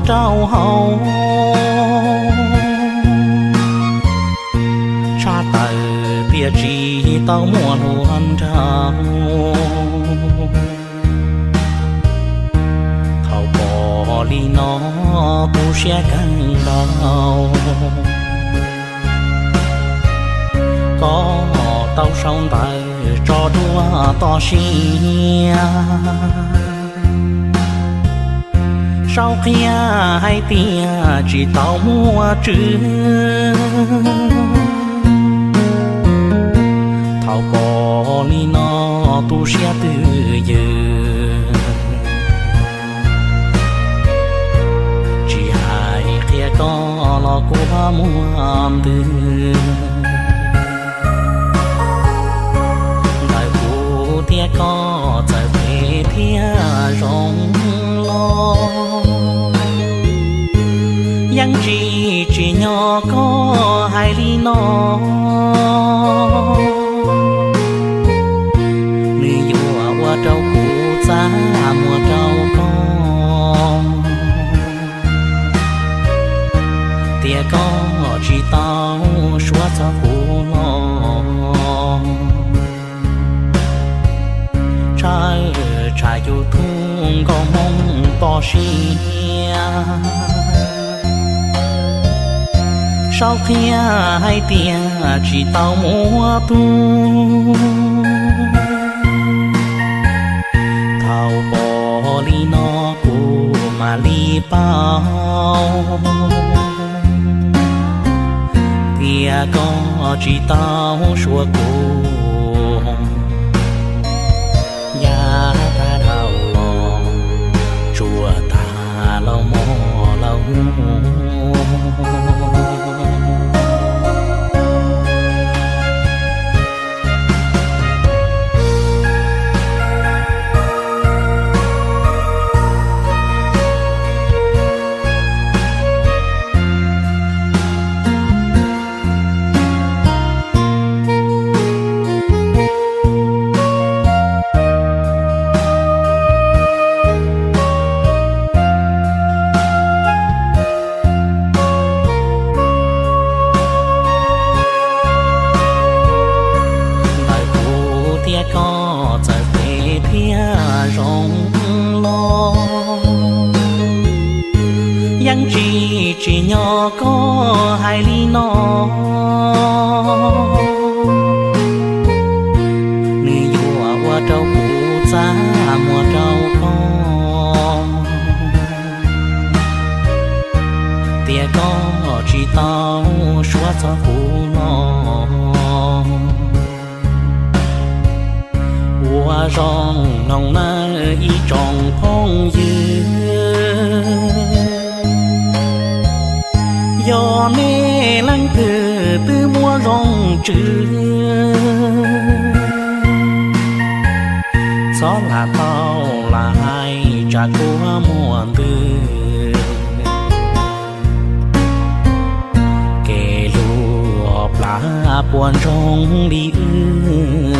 rau hauv, tshaj tawm tiam tsis tau muaj hluas nraug. Thaum pom li no tu siab kawg nkaus, koj tau sau ntawv tso dua toj siab. Saub qhia hais tias tsis tau muaj tswv. Thaum pom li no tu siab twj ywm, tsis hais qhia koj los kuv muaj ntws. Ntawm kuv thiab koj txawm phem thiab zoo los, yeej tsis tsim nyog koj hais li no. Nws yuav ua rau kuv txaj muag rau koj, tias koj tsis tau suav txog kuv los. Tshawb tshaj YouTube nkauj Hmoob toj siab, Saub qhia hais tias tsis tau muaj tub. Thaum pom li no kuv mam li paub tias koj tsis tau suav kuv. Yav tag dhau los tsuas tag los mog los hnub. Ntawm kuv thiab koj txawm phem thiab zoo los, yeej tsis tsim nyog koj hais li no. Nws yuav ua rau kuv txaj muag rau koj, tias koj tsis tau suav txog kuv los. Ua zoo mloog nawb ib tsoom phooj ywg, yog nej leej twg twb muaj zoo tswv, txhob lam tau lam hais tsam kuv muaj ntws. Kev hlub plab puas ntsoog li wb?